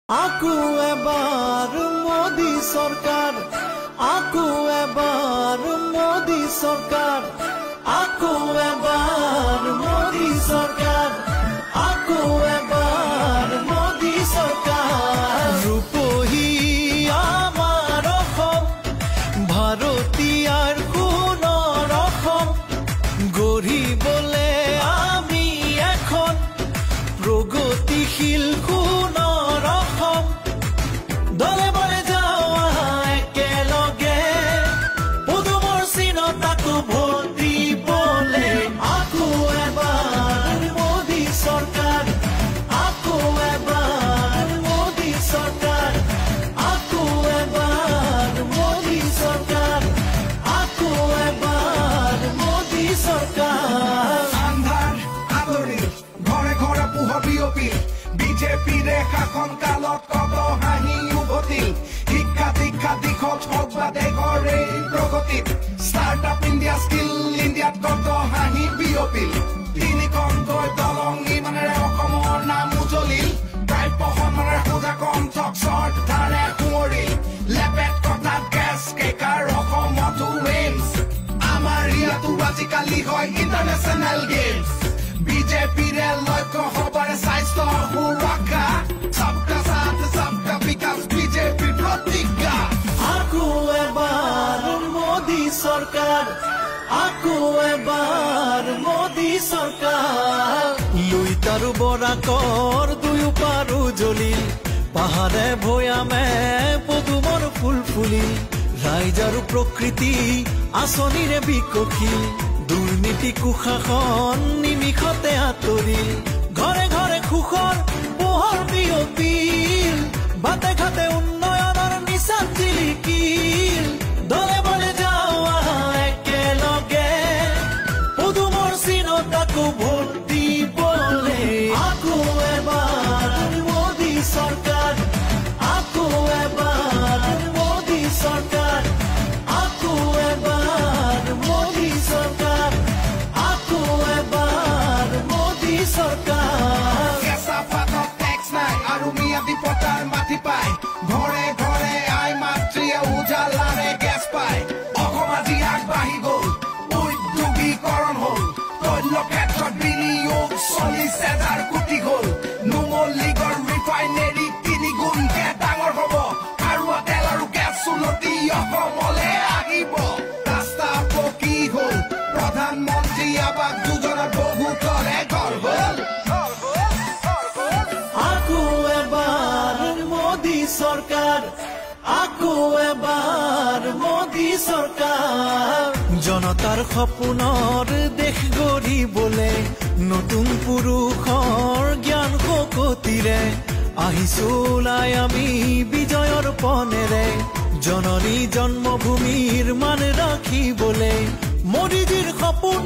আকৌ এবাৰ মোদী চৰকাৰ, আকৌ এবাৰ মোদী চৰকাৰ, আকৌ এবাৰ মোদী চৰকাৰ, আকৌ এবাৰ মোদী চৰকাৰ। ৰূপহী আমাৰ অসম, ভাৰতীয়াৰ সোণৰ অসম গঢ়িবলে আমি এখন প্ৰগতিশীল সোণৰ অসম। দলে বলে যাওঁ আহা একেলগে, পদুমৰ চিনত আকৌ ভোট দিবলে। আকৌ এবাৰ মোদী চৰকাৰ, আকৌ এবাৰ মোদী চৰকাৰ, আকৌ এবাৰ মোদী চৰকাৰ, আকৌ এবাৰ মোদী চৰকাৰ। আন্ধাৰ আঁতৰিল, ঘৰে ঘৰে পোহৰ বিয়পিল। বিজেপিৰে শাসন কালত কত হাঁহি উভতিল। শিক্ষা দীক্ষা দিশত হওক বা দেশৰ এই প্ৰগতিত, ষ্টাৰ্ট আপ ইণ্ডিয়া, স্কিল ইণ্ডিয়াত কত হাঁহি বিয়পিল। তিনিখনকৈ দলং নিৰ্মাণেৰে অসমৰ নাম উজ্বলিল। প্ৰাপ্য সন্মানেৰে সোজা কণ্ঠক শ্ৰদ্ধাৰে সুঁৱৰিল। লেপেট কটাত গেছ কেকাৰ অসমতো এইমছ, আমাৰ ইয়াতো আজিকালি হয় ইণ্টাৰনেশ্যনেল গেমছ। বিজেপিৰে লক্ষ্য সবাৰে স্বাস্থ্য সুৰক্ষা, সবকা সাথ সবকা বিকাশ বিজেপিৰ প্ৰতিজ্ঞা। আকৌ এবাৰ মোদী চৰকাৰ, আকৌ এবাৰ মোদী চৰকাৰ। লুইত আৰু বৰাকৰ দুয়ো পাৰো জ্বলিল, পাহাৰে ভৈয়ামে পদুমৰ ফুল ফুলিল। ৰাইজ আৰু প্ৰকৃতি আঁচনিৰে বিকশিল, দুৰ্নীতি কুশাসন নিমিষতে আঁতৰিল। ঘৰে ঘৰে সুখৰ পোহৰ বিয়পিল, বাটে ঘাটে উন্নয়নৰ নিচান জিলিকিল। দলে বলে যাওঁ আহা একেলগে, পদুমৰ চিনত আকৌ ভোট দিবলে। আকৌ এবাৰ মোদী চৰকাৰ, আকৌ এবাৰ মোদী চৰকাৰ, আকৌ এবাৰ মোদী চৰকাৰ, আকৌ এবাৰ মোদী চৰকাৰ। কেঁচা পাতত টেক্স নাই আৰু ম্যাদী পটাৰ মাটি পায়। ঘৰে ঘৰে আই মাতৃয়ে উজালাৰে গেছ পায়। অসম আজি আগবাঢ়ি গ'ল, উদ্যোগীকৰণ হ'ল, তৈল ক্ষেত্ৰত বিনিয়োগ 40,000 কোটি হ'ল। নুমলীগড় ৰিফাইনেৰী তিনি গুণকে ডাঙৰ হ'ব, খাৰুৱা তেল আৰু গেছ উন্নতি অসমলে আহিব। ৰাস্তা পকী হ'ল, প্ৰধানমন্ত্ৰী আৱাস যোজনাত বহুতৰে ঘৰ হ'ল। আকৌ এবাৰ মোদী চৰকাৰ, আকৌ এবাৰ মোদী চৰকাৰ। জনতাৰ সপোনৰ দেশ গঢ়িবলে নতুন পুৰুষৰ জ্ঞান শকতিৰে আহিছো ওলাই আমি বিজয়ৰ পণেৰে। জননী জন্মভূমিৰ মান ৰাখিবলে মোদীজীৰ সপোন